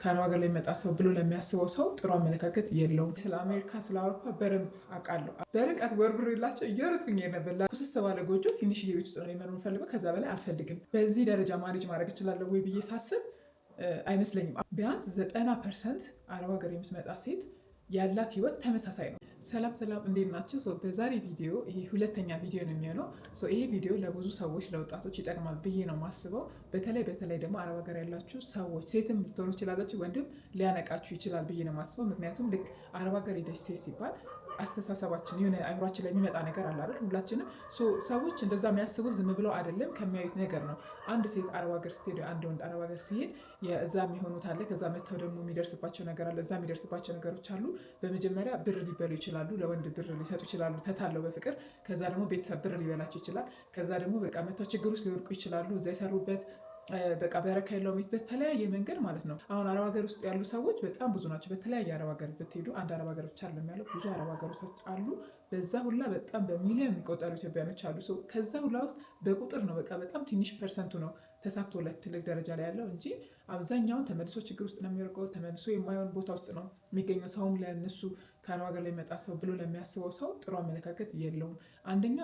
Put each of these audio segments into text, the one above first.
ከአረብ ሀገር ላይ የመጣ ሰው ብሎ ለሚያስበው ሰው ጥሩ አመለካከት የለውም። ስለ አሜሪካ፣ ስለ አውሮፓ በደንብ አውቃለሁ። በርቀት ወርውሬላቸው እየሮጥኩኝ ነበር። ኩስስ ባለ ጎጆ ትንሽዬ ቤት ውስጥ ነው መኖር የምፈልገው። ከዛ በላይ አልፈልግም። በዚህ ደረጃ manage ማድረግ እችላለሁ ወይ ብዬ ሳስብ አይመስለኝም። ቢያንስ 90% አረብ ሀገር የምትመጣ ሴት ያላት ህይወት ተመሳሳይ ነው። ሰላም ሰላም፣ እንዴት ናችሁ? በዛሬ ቪዲዮ ይሄ ሁለተኛ ቪዲዮ ነው የሚሆነው። ይሄ ቪዲዮ ለብዙ ሰዎች፣ ለወጣቶች ይጠቅማል ብዬ ነው ማስበው። በተለይ በተለይ ደግሞ አረብ ሀገር ያላችሁ ሰዎች፣ ሴትም ልትሆኑ ይችላላችሁ፣ ወንድም ሊያነቃችሁ ይችላል ብዬ ነው ማስበው። ምክንያቱም ልክ አረብ ሀገር ሄደች ሴት ሲባል አስተሳሰባችን የሆነ አእምሯችን ላይ የሚመጣ ነገር አለ አይደል? ሁላችንም ሰዎች እንደዛ የሚያስቡት ዝም ብለው አይደለም፣ ከሚያዩት ነገር ነው። አንድ ሴት አረብ ሀገር ስትሄድ፣ አንድ ወንድ አረብ ሀገር ሲሄድ እዛ የሚሆኑት አለ፣ ከዛ መጥተው ደግሞ የሚደርስባቸው ነገር አለ፣ እዛ የሚደርስባቸው ነገሮች አሉ። በመጀመሪያ ብር ሊበሉ ይችላሉ፣ ለወንድ ብር ሊሰጡ ይችላሉ፣ ተታለው በፍቅር። ከዛ ደግሞ ቤተሰብ ብር ሊበላቸው ይችላል። ከዛ ደግሞ በቃ መጥተው ችግር ውስጥ ሊወድቁ ይችላሉ። እዛ የሰሩበት በቃ በረካ የለውም፣ በተለያየ መንገድ ማለት ነው። አሁን አረብ ሀገር ውስጥ ያሉ ሰዎች በጣም ብዙ ናቸው። በተለያየ አረብ ሀገር ብትሄዱ አንድ አረብ ሀገር ብቻ አይደለም ያለው፣ ብዙ አረብ ሀገሮች አሉ። በዛ ሁላ በጣም በሚሊዮን የሚቆጠሩ ኢትዮጵያኖች አሉ። ከዛ ሁላ ውስጥ በቁጥር ነው በቃ በጣም ትንሽ percent ኡ ነው ተሳክቶለት ትልቅ ደረጃ ላይ ያለው እንጂ አብዛኛውን ተመልሶ ችግር ውስጥ ነው የሚወድቀው። ተመልሶ የማይሆን ቦታ ውስጥ ነው የሚገኘው። ሰውም ለእነሱ ከአረብ ሀገር ላይ መጣ ሰው ብሎ ለሚያስበው ሰው ጥሩ አመለካከት የለውም። አንደኛ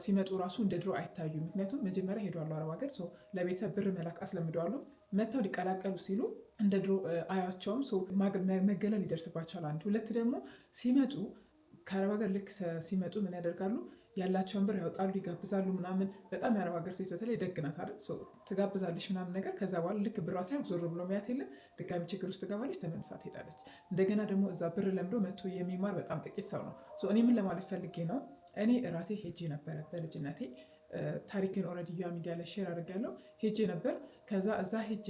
ሲመጡ ራሱ እንደ ድሮ አይታዩም። ምክንያቱም መጀመሪያ ሄደዋል አረብ ሀገር፣ ለቤተሰብ ብር መላክ አስለምደዋሉ። መጥተው ሊቀላቀሉ ሲሉ እንደ ድሮ አያቸውም፣ መገለል ይደርስባቸዋል። አንድ ሁለት ደግሞ ሲመጡ ከአረብ ሀገር ልክ ሲመጡ ምን ያደርጋሉ? ያላቸውን ብር ያወጣሉ፣ ይጋብዛሉ ምናምን። በጣም የአረብ ሀገር ሴት በተለይ ደግ ናት አይደል? ትጋብዛለች ምናምን ነገር። ከዛ በኋላ ልክ ብሯ ሲያልቅ ዞር ብሎ ሚያት የለም። ድጋሚ ችግር ውስጥ ትገባለች፣ ተመልሳ ትሄዳለች። እንደገና ደግሞ እዛ ብር ለምዶ መጥቶ የሚማር በጣም ጥቂት ሰው ነው። እኔ ምን ለማለት ፈልጌ ነው? እኔ ራሴ ሄጄ ነበረ በልጅነቴ። ታሪክን already ያ ሚዲያ ላይ share አድርጌያለሁ። ሄጄ ነበር። ከዛ እዛ ሄጄ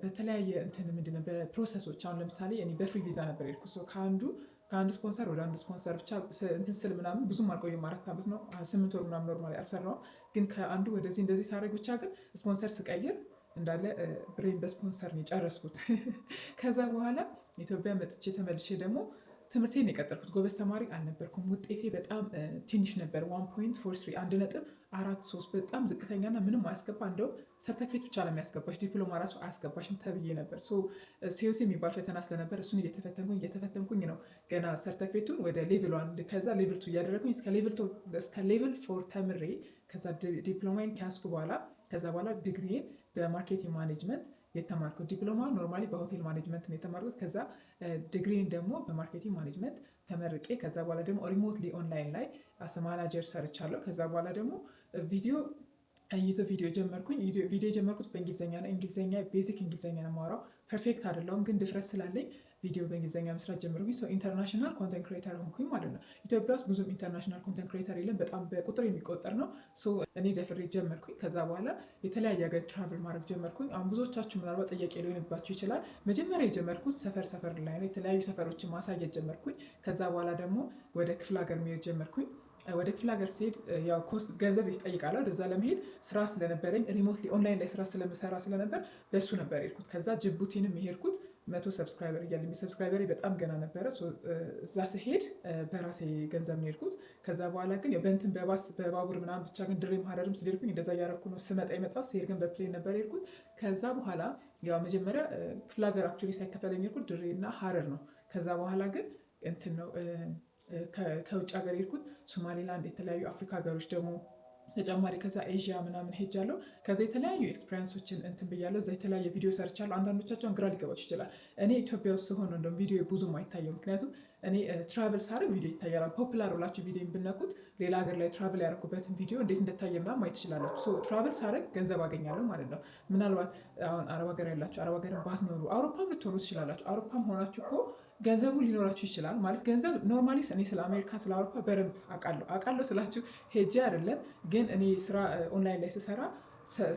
በተለያየ እንትን ምንድን ነው በ process ኦች፣ አሁን ለምሳሌ እኔ በ free visa ነበር የሄድኩት። ከአንድ ስፖንሰር ወደ አንድ ስፖንሰር ብቻ እንትን ስል ምናምን ብዙም አልቆየም። 4 ዓመት ነው፣ 8 ወር ምናምን normally አልሰራሁም። ግን ከአንዱ ወደዚህ እንደዚህ ሳደርግ ብቻ ግን ስፖንሰር ስቀይር እንዳለ ብሬን በስፖንሰር ነው የጨረስኩት። ከዛ በኋላ ኢትዮጵያ መጥቼ ተመልሼ ደግሞ ትምህርቴን የቀጠልኩት። ጎበዝ ተማሪ አልነበርኩም። ውጤቴ በጣም ትንሽ ነበር። 1.43፣ 1.43፣ በጣም ዝቅተኛና ምንም አያስገባ፣ እንደውም ሰርተፊኬት ብቻ ነው የሚያስገባሽ፣ ዲፕሎማ ራሱ አያስገባሽም ተብዬ ነበር። COC የሚባል ፈተና ስለነበር እሱን እየተፈተንኩኝ እየተፈተንኩኝ ነው ገና ሰርተፊኬቱን ወደ level 1፣ ከዛ level 2 እያደረግኩኝ እስከ level 4 ተምሬ ከዛ ዲፕሎማዬን ከያዝኩ በኋላ፣ ከዛ በኋላ ዲግሪዬን በ marketing management የተማርኩት። ዲፕሎማ normally በ hotel management ነው የተማርኩት። ከዛ ዲግሪን ደግሞ በ marketing management ተመርቄ ከዛ በኋላ ደግሞ remotely online ላይ as manager ሰርቻለሁ። ከዛ በኋላ ደግሞ ቪዲዮ YouTube ቪዲዮ ጀመርኩኝ። ቪዲዮ የጀመርኩት በእንግሊዝኛ ነው። እንግሊዝኛ basic እንግሊዝኛ ነው የማወራው። Perfect አይደለሁም፣ ግን ድፍረት ስላለኝ ቪዲዮ በእንግሊዝኛ መስራት ጀመርኩኝ። So international content creator ሆንኩኝ ማለት ነው። ኢትዮጵያ ውስጥ ብዙም international content creator የለም። በጣም በቁጥር የሚቆጠር ነው። እኔ ደፍሬ ጀመርኩኝ። ከዛ በኋላ የተለያየ ሀገር travel ማድረግ ጀመርኩኝ። አሁን ብዙዎቻችሁ ምናልባት ጥያቄ ሊሆንባችሁ ይችላል። መጀመሪያ የጀመርኩት ሰፈር ሰፈር ላይ ነው። የተለያዩ ሰፈሮችን ማሳየት ጀመርኩኝ። ከዛ በኋላ ደግሞ ወደ ክፍለ ሀገር መሄድ ጀመርኩኝ። ወደ ክፍለ ሀገር ስሄድ ያው cost ገንዘብ ይጠይቃል። ወደዛ ለመሄድ ስራ ስለነበረኝ remotely online ላይ ስራ ስለምሰራ ስለነበር በሱ ነበር የሄድኩት። ከዛ ጅቡቲንም የሄድኩት 100 subscriber እያለኝ፣ subscriber ኤ በጣም ገና ነበረ። እዛ ስሄድ በራሴ ገንዘብ ነው የሄድኩት። ከዛ በኋላ ግን በእንትን በባስ በባቡር ምናምን ብቻ ግን ድሬም ሀረርም ስለሄድኩኝ እንደዛ እያደረኩ ነው ስመጣ የመጣ። ስሄድ ግን በ plane ነበር የሄድኩት። ከዛ በኋላ ያው መጀመሪያ ክፍለ ሀገር actually ሳይከፈለኝ የሄድኩት ድሬ እና ሀረር ነው። ከዛ በኋላ ግን እንትን ነው ከውጭ ሀገር የሄድኩት ሶማሌላንድ፣ የተለያዩ አፍሪካ ሀገሮች ደግሞ ተጨማሪ፣ ከዛ ኤዥያ ምናምን ሄጃለሁ። ከዛ የተለያዩ experience ኦችን እንትን ብያለሁ። እዛ የተለያየ ቪዲዮ ሰርቻለሁ። አንዳንዶቻቸውን ግራ ሊገባችሁ ይችላል። እኔ ኢትዮጵያ ውስጥ ስሆን እንደውም ቪዲዮ ብዙም አይታየው። ምክንያቱም እኔ travel ሳደርግ ቪዲዮ ይታያል። Popular ብላችሁ ቪዲዮ ብነኩት ሌላ ሀገር ላይ travel ያደረኩበትን ቪዲዮ እንዴት እንደታየ ምናምን ማየት ትችላላችሁ። Travel ሳደርግ ገንዘብ አገኛለሁ ማለት ነው። ምናልባት አሁን አረብ ሀገር ያላችሁ፣ አረብ ሀገር ባትኖሩ አውሮፓም ልትሆኑ ትችላላችሁ። አውሮፓም ሆናችሁ እኮ ገንዘቡ ሊኖራችሁ ይችላል። ማለት ገንዘብ normally እኔ ስለ አሜሪካ፣ ስለ አውሮፓ በደንብ አውቃለሁ። አውቃለሁ ስላችሁ ሄጄ አይደለም፣ ግን እኔ ስራ ኦንላይን ላይ ስሰራ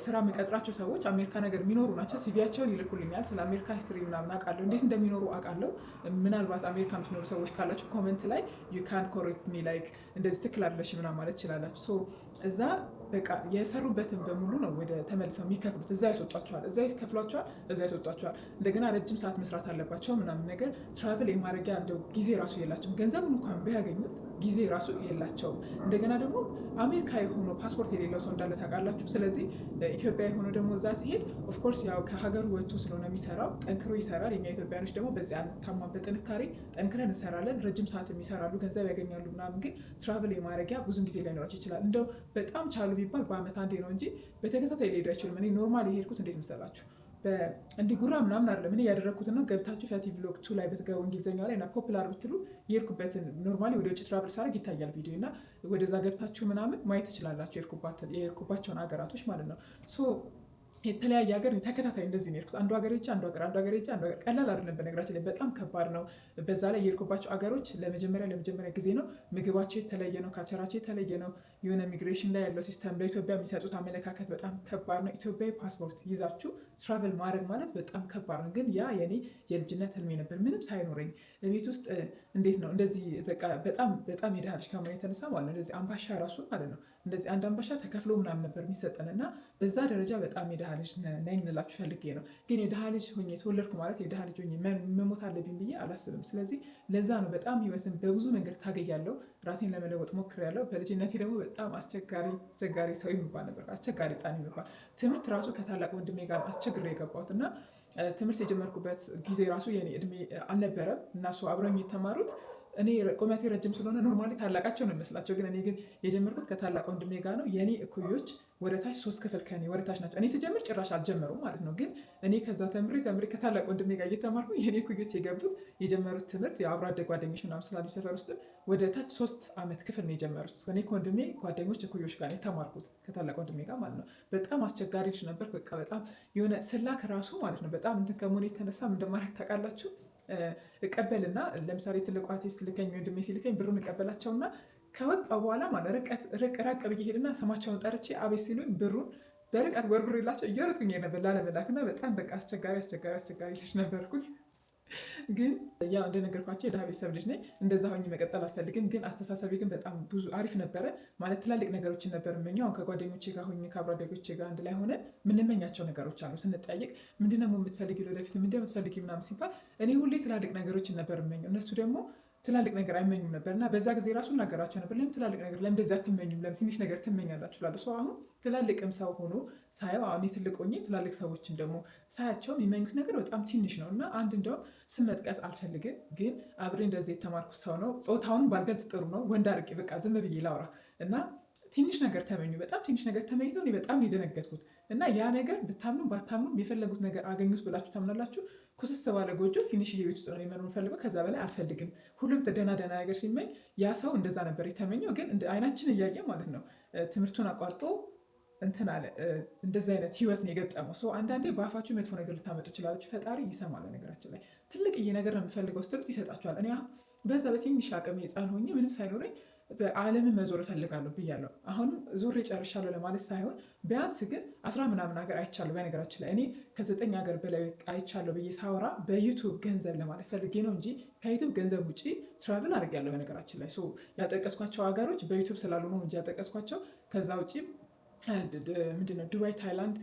ስራ የሚቀጥራቸው ሰዎች አሜሪካ ነገር የሚኖሩ ናቸው። CV ያቸውን ይልኩልኛል። ስለ አሜሪካ history ምናምን አውቃለሁ፣ እንዴት እንደሚኖሩ አውቃለሁ። ምናልባት አሜሪካ የምትኖሩ ሰዎች ካላችሁ comment ላይ you can correct me፣ like እንደዚህ ትክክል አይደለሽም ምናምን ማለት ትችላላችሁ። እዛ በቃ የሰሩበትን በሙሉ ነው ወደ ተመልሰው የሚከፍሉት። እዛ ያስወጧቸዋል፣ እዛ ይከፍሏቸዋል፣ እዛ ያስወጧቸዋል። እንደገና ረጅም ሰዓት መስራት አለባቸው ምናምን ነገር፣ travel የማድረጊያ እንደው ጊዜ ራሱ የላቸውም። ገንዘቡን እንኳን ቢያገኙት ጊዜ ራሱ የላቸውም። እንደገና ደግሞ አሜሪካ የሆነ ፓስፖርት የሌለው ሰው እንዳለ ታውቃላችሁ። ስለዚህ ኢትዮጵያ የሆነ ደግሞ እዛ ሲሄድ of course ያው ከሀገሩ ወጥቶ ስለሆነ የሚሰራው ጠንክሮ ይሰራል። የኛ ኢትዮጵያኖች ደግሞ በዚያ አንታማም፣ በጥንካሬ ጠንክረን እንሰራለን። ረጅም ሰዓት የሚሰራሉ፣ ገንዘብ ያገኛሉ ምናምን፣ ግን travel የማድረጊያ ብዙም ጊዜ ላይኖራቸው ይችላል። እንደው በጣም ቻሉ ቢባል በአመት አንዴ ነው እንጂ በተከታታይ ሊሄዱ አይችሉም። እኔ normal የሄድኩት እንዴት መሰላችሁ? እንዲህ ጉራ ምናምን አይደለም። እኔ ያደረግኩትን ነው። ገብታችሁ ፈቲ vlog 2 ላይ ብትገቡ እንግሊዝኛ ላይ እና popular ብትሉ የሄድኩበትን normally ወደ ውጭ travel ሳደርግ ይታያል ቪዲዮ እና ወደዛ ገብታችሁ ምናምን ማየት ትችላላችሁ፣ የሄድኩባቸውን ሀገራቶች ማለት ነው። So የተለያየ ሀገር ተከታታይ እንደዚህ ነው የሄድኩት። አንዱ ሀገር ሄጄ አንዱ ሀገር፣ አንዱ ሀገር ሄጄ አንዱ ሀገር። ቀላል አይደለም በነገራችን ላይ፣ በጣም ከባድ ነው። በዛ ላይ የሄድኩባቸው ሀገሮች ለመጀመሪያ ጊዜ ነው። ምግባቸው የተለየ ነው። Culture ኣቸው የተለየ ነው። የሆነ ኢሚግሬሽን ላይ ያለው system፣ ለኢትዮጵያ የሚሰጡት አመለካከት በጣም ከባድ ነው። ኢትዮጵያዊ ፓስፖርት ይዛችሁ travel ማድረግ ማለት በጣም ከባድ ነው። ግን ያ የኔ የልጅነት ህልሜ ነበር። ምንም ሳይኖረኝ ቤት ውስጥ እንዴት ነው እንደዚህ በቃ በጣም በጣም የድሃ ልጅ ከመሆኔ የተነሳ ማለት ነው፣ እንደዚህ አምባሻ ራሱ ማለት ነው፣ እንደዚህ አንድ አምባሻ ተከፍሎ ምናምን ነበር የሚሰጠን እና በዛ ደረጃ በጣም የድሃ ልጅ ነኝ ልላችሁ ፈልጌ ነው። ግን የድሃ ልጅ ሆኜ ተወለድኩ ማለት የድሃ ልጅ ሆኜ መሞት አለብኝ ብዬ አላስብም። ስለዚህ ለዛ ነው በጣም ህይወትን በብዙ መንገድ ታገያለሁ። ራሴን ለመለወጥ ሞክሬያለሁ። በልጅነቴ ደግሞ በጣም አስቸጋሪ አስቸጋሪ ሰው የሚባል ነበር። አስቸጋሪ ህፃን የሚባል፣ ትምህርት ራሱ ከታላቅ ወንድሜ ጋር አስቸግሬ የገባሁት እና ትምህርት የጀመርኩበት ጊዜ ራሱ የኔ እድሜ አልነበረም እና እሱ አብረኝ የተማሩት እኔ ቁመቴ ረጅም ስለሆነ normally ታላቃቸው ነው የሚመስላቸው። ግን እኔ ግን የጀመርኩት ከታላቅ ወንድሜ ጋር ነው። የኔ እኩዮች ወደ ታች 3 ክፍል ከኔ ወደ ታች ናቸው። እኔ ስጀምር ጭራሽ አልጀመሩም ማለት ነው። ግን እኔ ከዛ ተምሬ ተምሬ ከታላቅ ወንድሜ ጋር እየተማርኩ የኔ እኩዮች የገቡት የጀመሩት ትምህርት የአብሮ አደግ ጓደኞች ምናምን ስላሉ ሰፈር ውስጥ ወደ ታች 3 ዓመት ክፍል ነው የጀመሩት። እኔ ከወንድሜ ጓደኞች እኩዮች ጋር ነው የተማርኩት፣ ከታላቅ ወንድሜ ጋር ማለት ነው። በጣም አስቸጋሪ ልጅ ነበር። በቃ በጣም የሆነ ስላክ ራሱ ማለት ነው በጣም እንትን ከመሆኔ የተነሳ ምን እንደማደርግ ታውቃላችሁ? እቀበልና ለምሳሌ ትልቋ ስትልከኝ፣ ወንድሜ ሲልከኝ ብሩን እቀበላቸውና ከወጣ በኋላ ማለት ርቀት ራቅ ብዬ ሄድና ስማቸውን ጠርቼ አቤት ሲሉኝ ብሩን በርቀት ወርውሬላቸው እየሮጥኩኝ ነበር ላለመላክ እና በጣም በቃ አስቸጋሪ አስቸጋሪ አስቸጋሪ ልጅ ነበርኩኝ። ግን ያው እንደነገርኳቸው የድሃ ቤተሰብ ልጅ ነኝ። እንደዛ ሆኜ መቀጠል አልፈልግም። ግን አስተሳሰቤ ግን በጣም ብዙ አሪፍ ነበረ። ማለት ትላልቅ ነገሮችን ነበር የምመኘው። አሁን ከጓደኞቼ ጋር ሆኜ፣ ከአብሮ አደጎቼ ጋር አንድ ላይ ሆነ የምንመኛቸው ነገሮች አሉ። ስንጠያየቅ ምንድነው የምትፈልጊው ወደፊት፣ ምንድነው የምትፈልጊው ምናምን ሲባል እኔ ሁሌ ትላልቅ ነገሮችን ነበር የምመኘው። እነሱ ደግሞ ትላልቅ ነገር አይመኙም ነበር እና በዛ ጊዜ ራሱ እናገራቸው ነበር። ለምን ትላልቅ ነገር፣ ለምን እንደዚያ አትመኙም? ለምን ትንሽ ነገር ትመኛላችሁ? እላለሁ። ሰው አሁን ትላልቅም ሰው ሆኖ ሳየው፣ አሁን ትልቅ ሆኜ ትላልቅ ሰዎችን ደግሞ ሳያቸው የሚመኙት ነገር በጣም ትንሽ ነው እና አንድ እንደውም ስም መጥቀስ አልፈልግም፣ ግን አብሬ እንደዚህ የተማርኩት ሰው ነው። ጾታውንም ባልገልጽ ጥሩ ነው። ወንድ አድርጌ በቃ ዝም ብዬ ላውራ እና ትንሽ ነገር ተመኙ። በጣም ትንሽ ነገር ተመኝተው እኔ በጣም ነው የደነገጥኩት። እና ያ ነገር ብታምኑም ባታምኑም የፈለጉት ነገር አገኙት ብላችሁ ታምናላችሁ? ኩስስ ባለ ጎጆ ትንሽዬ ቤት ውስጥ ነው መኖር የምፈልገው። ከዛ በላይ አልፈልግም። ሁሉም ደህና ደህና ነገር ሲመኝ ያ ሰው እንደዛ ነበር የተመኘው። ግን አይናችን እያየ ማለት ነው ትምህርቱን አቋርጦ እንትን አለ። እንደዚህ አይነት ህይወት ነው የገጠመው። So አንዳንዴ በአፋችሁ መጥፎ ነገር ልታመጡ ይችላላችሁ። ፈጣሪ ይሰማል። ነገራችን ላይ ትልቅዬ ነገር ነው የምፈልገው ስትሉት ይሰጣችኋል። እኔ አሁን በዛ በትንሽ አቅም ህፃን ሆኜ ምንም ሳይኖረኝ በዓለምን መዞር እፈልጋለሁ ብያለሁ። አሁንም ዞሬ ጨርሻለሁ ለማለት ሳይሆን ቢያንስ ግን 10 ምናምን ሀገር አይቻለሁ። በነገራችን ላይ እኔ ከ9 ሀገር በላይ አይቻለሁ ብዬ ሳወራ በ YouTube ገንዘብ ለማለት ፈልጌ ነው እንጂ ከ YouTube ገንዘብ ውጪ travel አድርጌያለሁ። በነገራችን ላይ ያጠቀስኳቸው ሀገሮች በ YouTube ስላሉ ነው እንጂ ያጠቀስኳቸው፣ ከዛ ውጪ ምንድነው ዱባይ፣ ታይላንድ፣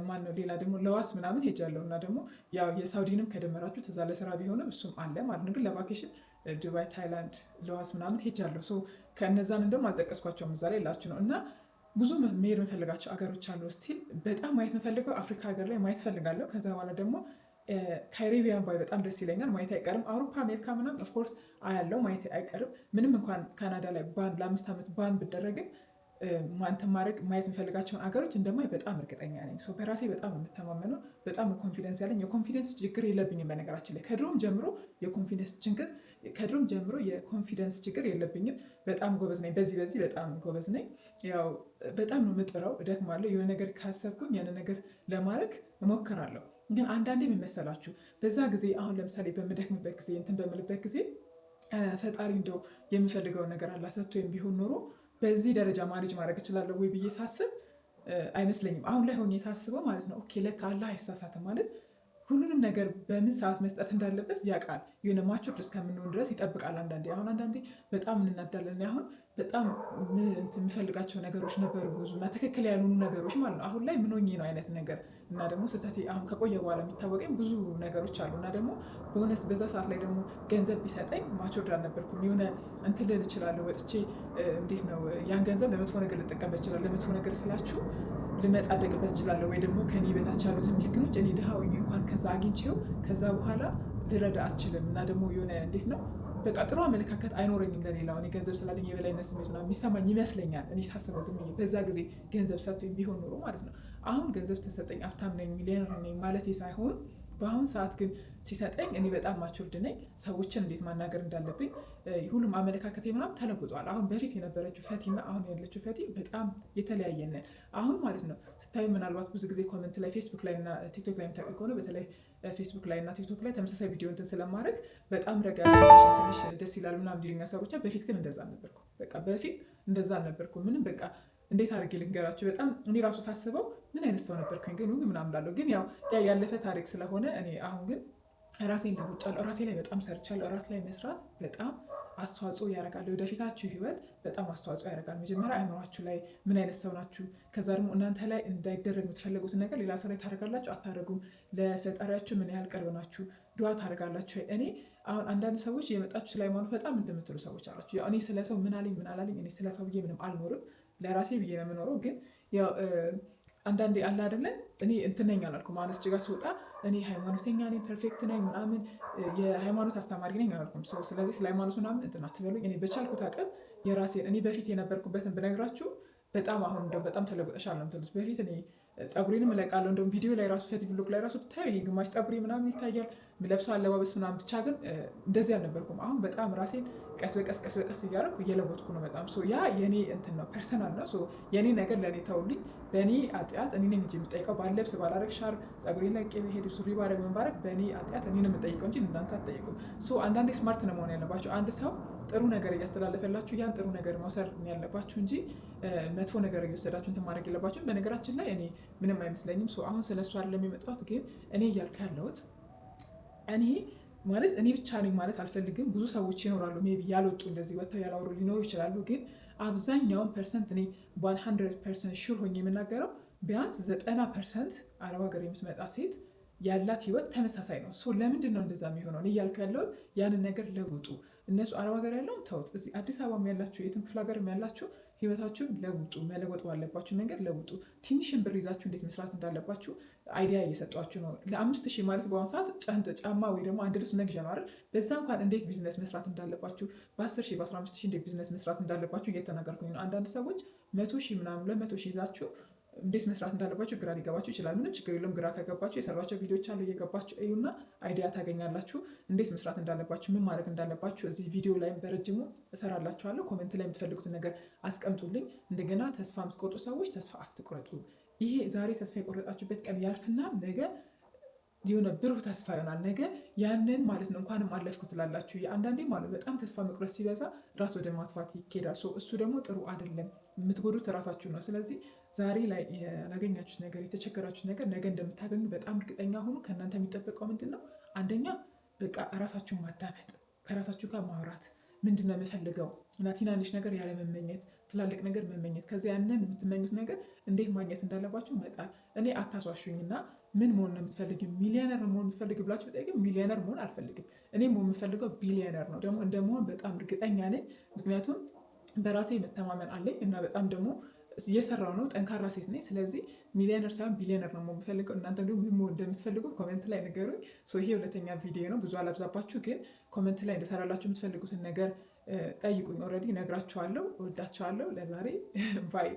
ማነው ሌላ ደግሞ ላኦስ ምናምን ሄጃለሁ እና ደግሞ ያው የሳውዲንም ከደመራችሁ እዛ ለስራ ቢሆንም እሱም አለ ማለት ነው። ግን ለ vacation ዱባይ፣ ታይላንድ፣ ላኦስ ምናምን ሄጃለሁ። So ከእነዛን እንደውም አልጠቀስኳቸውም እዛ ላይ ላችሁ ነው እና ብዙ መሄድ የምፈልጋቸው አገሮች አሉ። Still በጣም ማየት የምፈልገው አፍሪካ ሀገር ላይ ማየት ፈልጋለሁ። ከዛ በኋላ ደግሞ ካሪቢያን ባይ በጣም ደስ ይለኛል፣ ማየት አይቀርም። አውሮፓ፣ አሜሪካ ምናምን of course አያለው፣ ማየት አይቀርም። ምንም እንኳን ካናዳ ላይ ban ለ5 ዓመት ban ብደረግም እንትን ማድረግ ማየት የምፈልጋቸውን አገሮች እንደማይ በጣም እርግጠኛ ነኝ። በራሴ በጣም የምተማመነው፣ በጣም confidence ያለኝ፣ የ confidence ችግር የለብኝም። በነገራችን ላይ ከድሮም ጀምሮ የ confidence ችግር የለብኝም። በጣም ጎበዝ ነኝ። በዚህ በጣም ጎበዝ ነኝ። ያው በጣም ነው የምጥረው፣ እደክማለሁ። የሆነ ነገር ካሰብኩኝ ያንን ነገር ለማድረግ እሞክራለሁ። ግን አንዳንዴ ምን መሰላችሁ፣ በዛ ጊዜ አሁን ለምሳሌ በምደክምበት ጊዜ፣ እንትን በምልበት ጊዜ ፈጣሪ እንደው የምፈልገውን ነገር አላህ ሰጥቶኝ ቢሆን ኖሮ በዚህ ደረጃ manage ማድረግ እችላለሁ ወይ ብዬ ሳስብ አይመስለኝም። አሁን ላይ ሆኜ ሳስበው ማለት ነው። Okay፣ ለካ አላህ አይሳሳትም፣ ማለት ሁሉንም ነገር በምን ሰዓት መስጠት እንዳለበት ያውቃል። የሆነ mature እስከምንሆን ድረስ ይጠብቃል። አንዳንዴ አሁን አንዳንዴ በጣም እንናዳለን። አሁን በጣም የምፈልጋቸው ነገሮች ነበሩ ብዙ እና ትክክል ያልሆኑ ነገሮች ማለት ነው። አሁን ላይ ምን ሆኜ ነው አይነት ነገር እና ደግሞ ስህተቴ አሁን ከቆየ በኋላ የሚታወቀኝ ብዙ ነገሮች አሉ። እና ደግሞ በእውነት በዛ ሰዓት ላይ ደግሞ ገንዘብ ቢሰጠኝ matured አልነበርኩም። የሆነ እንትን ልል እችላለሁ፣ ወጥቼ እንዴት ነው ያን ገንዘብ ለመጥፎ ነገር ልጠቀምበት እችላለሁ። ለመጥፎ ነገር ስላችሁ ልመጻደቅበት እችላለሁ፣ ወይ ደግሞ ከኔ በታች ያሉትን ምስኪኖች እኔ ድሃ ሆኜ እንኳን ከዛ አግኝቼው ከዛ በኋላ ልረዳ አልችልም። እና ደግሞ የሆነ እንዴት ነው በቃ ጥሩ አመለካከት አይኖረኝም ለሌላው። እኔ ገንዘብ ስላለኝ የበላይነት ስሜት ምናምን የሚሰማኝ ይመስለኛል። እኔ ሳስበው ዝም ብዬ በዛ ጊዜ ገንዘብ ሰጥቶኝ ቢሆን ኖሮ ማለት ነው። አሁን ገንዘብ ተሰጠኝ ሀብታም ነኝ ሚሊዮነር ነኝ ማለቴ ሳይሆን በአሁን ሰዓት ግን ሲሰጠኝ እኔ በጣም matured ነኝ። ሰዎችን እንዴት ማናገር እንዳለብኝ ሁሉም አመለካከቴ ምናምን ተለውጧል። አሁን በፊት የነበረችው ፈቲ እና አሁን ያለችው ፈቲ በጣም የተለያየ ነን። አሁን ማለት ነው ስታዩ ምናልባት ብዙ ጊዜ comment ላይ፣ ፌስቡክ ላይ እና ቲክቶክ ላይ የምታውቁኝ ከሆነ፣ በተለይ ፌስቡክ ላይ እና ቲክቶክ ላይ ተመሳሳይ ቪዲዮ እንትን ስለማድረግ በጣም ረጋ ያልሽ፣ ትንሽ ደስ ይላል ምናምን ይሉኛል ሰዎች። በፊት ግን እንደዛ አልነበርኩም። በቃ በፊት እንደዛ አልነበርኩም። ምንም በቃ እንዴት አድርጌ ልንገራችሁ? በጣም እኔ ራሱ ሳስበው ምን አይነት ሰው ነበርኩኝ ግን ምናምን እላለሁ። ግን ያው ያለፈ ታሪክ ስለሆነ እኔ አሁን ግን ራሴን ለውጫለሁ። ራሴ ላይ በጣም ሰርቻለሁ። ራስ ላይ መስራት በጣም አስተዋጽኦ ያደርጋል። ወደፊታችሁ ህይወት በጣም አስተዋጽኦ ያደርጋል። መጀመሪያ አይምሯችሁ ላይ ምን አይነት ሰው ናችሁ፣ ከዛ ደግሞ እናንተ ላይ እንዳይደረግ የምትፈልጉትን ነገር ሌላ ሰው ላይ ታደርጋላችሁ አታደርጉም፣ ለፈጣሪያችሁ ምን ያህል ቅርብ ናችሁ፣ ዱዓ ታደርጋላችሁ። እኔ አሁን አንዳንድ ሰዎች የመጣችሁ ስለ ሃይማኖት በጣም እንደምትሉ ሰዎች አላችሁ። ያው እኔ ስለ ሰው ምን አለኝ ምን አላለኝ፣ እኔ ስለ ሰው ብዬ ምንም አልኖርም። ለራሴ ብዬ ነው የምኖረው። ግን ያው አንዳንዴ አለ አይደለ፣ እኔ እንትን ነኝ አላልኩም። አሁን እዚህ ጋር ስወጣ እኔ ሃይማኖተኛ ነኝ፣ perfect ነኝ ምናምን፣ የሃይማኖት አስተማሪ ነኝ አላልኩም። ስለዚህ ስለ ሃይማኖት ምናምን እንትን አትበሉኝ። እኔ በቻልኩት አቅም የራሴን እኔ በፊት የነበርኩበትን ብነግራችሁ በጣም አሁን እንደው በጣም ተለውጠሻል ነው የምትሉት። በፊት እኔ ፀጉሬንም እለቃለሁ። እንደውም ቪዲዮ ላይ ራሱ ፈቲ vlog ላይ ራሱ ብታዩ ይሄ ግማሽ ፀጉሬ ምናምን ይታያል። የምለብሰው አለባበስ ምናምን፣ ብቻ ግን እንደዚህ አልነበርኩም። አሁን በጣም ራሴን ቀስ በቀስ ቀስ በቀስ እያደረኩ እየለወጥኩ ነው በጣም። So ያ የኔ እንትን ነው፣ personal ነው። So የኔ ነገር ለእኔ ተውልኝ። በእኔ ኃጢአት እኔ ነኝ እንጂ የምጠይቀው፣ ባለብስ ባላረግ፣ ሻርፕ ፀጉሬን ለቄ ብሄድ፣ ሱሪ ባረግ፣ ምን ባረግ በእኔ ኃጢአት እኔ ነው የምጠይቀው እንጂ እናንተ አትጠይቁም። So አንዳንዴ smart ነው መሆን ያለባችሁ። አንድ ሰው ጥሩ ነገር እያስተላለፈላችሁ ያን ጥሩ ነገር መውሰድ ያለባችሁ እንጂ መጥፎ ነገር እየወሰዳችሁ እንትን ማድረግ የለባችሁም። በነገራችን ላይ እኔ ምንም አይመስለኝም። So አሁን ስለ እሱ አይደለም የመጣሁት፣ ግን እኔ እያልኩ ያለሁት እኔ ማለት እኔ ብቻ ነኝ ማለት አልፈልግም። ብዙ ሰዎች ይኖራሉ፣ maybe ያልወጡ፣ እንደዚህ ወጥተው ያላወሩ ሊኖሩ ይችላሉ። ግን አብዛኛውን percent እኔ 100% sure ሆኜ የምናገረው ቢያንስ 90% አረብ ሀገር የምትመጣ ሴት ያላት ህይወት ተመሳሳይ ነው። So ለምንድን ነው እንደዛ የሚሆነው? እኔ እያልኩ ያለሁት ያንን ነገር ለውጡ። እነሱ አረብ ሀገር ያለውን ተውት። እዚህ አዲስ አበባም ያላችሁ፣ የትም ክፍለ ሀገርም ያላችሁ ህይወታችሁን ለውጡ። መለወጥ ባለባችሁ መንገድ ለውጡ። ትንሽን ብር ይዛችሁ እንዴት መስራት እንዳለባችሁ idea እየሰጧችሁ ነው። ለ5,000 ማለት በአሁኑ ሰዓት ጫማ ወይ ደግሞ አንድ ልብስ መግዣ ነው አይደል? በዛ እንኳን እንዴት ቢዝነስ መስራት እንዳለባችሁ፣ በ10,000 በ15,000 እንዴት ቢዝነስ መስራት እንዳለባችሁ እየተናገርኩኝ ነው። አንዳንድ ሰዎች 100,000 ምናምን 200,000 ይዛችሁ እንዴት መስራት እንዳለባችሁ ግራ ሊገባችሁ ይችላል። ምንም ችግር የለውም። ግራ ከገባችሁ የሰራኋቸው ቪዲዮዎች አሉ፣ እየገባችሁ እዩና idea ታገኛላችሁ። እንዴት መስራት እንዳለባችሁ፣ ምን ማድረግ እንዳለባችሁ እዚህ ቪዲዮ ላይም በረጅሙ እሰራላችኋለሁ። Comment ላይ የምትፈልጉትን ነገር አስቀምጡልኝ። እንደገና ተስፋ የምትቆርጡ ሰዎች ተስፋ አትቁረጡ። ይሄ ዛሬ ተስፋ የቆረጣችሁበት ቀን ያልፍና ነገ የሆነ ብሩህ ተስፋ ይሆናል። ነገ ያንን ማለት ነው እንኳንም አለፍኩ ትላላችሁ። አንዳንዴ ማለት በጣም ተስፋ መቁረጥ ሲበዛ ራስ ወደ ማጥፋት ይኬዳል። እሱ ደግሞ ጥሩ አይደለም። የምትጎዱት ራሳችሁ ነው። ስለዚህ ዛሬ ላይ ያላገኛችሁት ነገር፣ የተቸገራችሁት ነገር ነገ እንደምታገኙ በጣም እርግጠኛ ሁኑ። ከእናንተ የሚጠበቀው ምንድን ነው? አንደኛ በቃ ራሳችሁን ማዳመጥ፣ ከራሳችሁ ጋር ማውራት፣ ምንድን ነው የምፈልገው እና ትናንሽ ነገር ያለመመኘት፣ ትላልቅ ነገር መመኘት፣ ከዚያ ያንን የምትመኙት ነገር እንዴት ማግኘት እንዳለባችሁ መጣር። እኔ አታሷሹኝና ምን መሆን ነው የምትፈልጊው? ሚሊዮነር መሆን የምትፈልግ ብላችሁ ብጠይቅም ሚሊዮነር መሆን አልፈልግም። እኔ መሆን የምፈልገው ቢሊዮነር ነው። ደግሞ እንደመሆን በጣም እርግጠኛ ነኝ። ምክንያቱም በራሴ መተማመን አለኝ እና በጣም ደግሞ እየሰራው ነው። ጠንካራ ሴት ነኝ። ስለዚህ ሚሊዮነር ሳይሆን ቢሊዮነር ነው የምፈልገው። እናንተ ደግሞ ምን መሆን እንደምትፈልጉ comment ላይ ንገሩኝ። ይሄ ሁለተኛ ቪዲዮ ነው። ብዙ አላብዛባችሁ፣ ግን comment ላይ እንደሰራላችሁ የምትፈልጉትን ነገር ጠይቁኝ። Already እነግራችኋለሁ። እወዳችኋለሁ። ለዛሬ bye።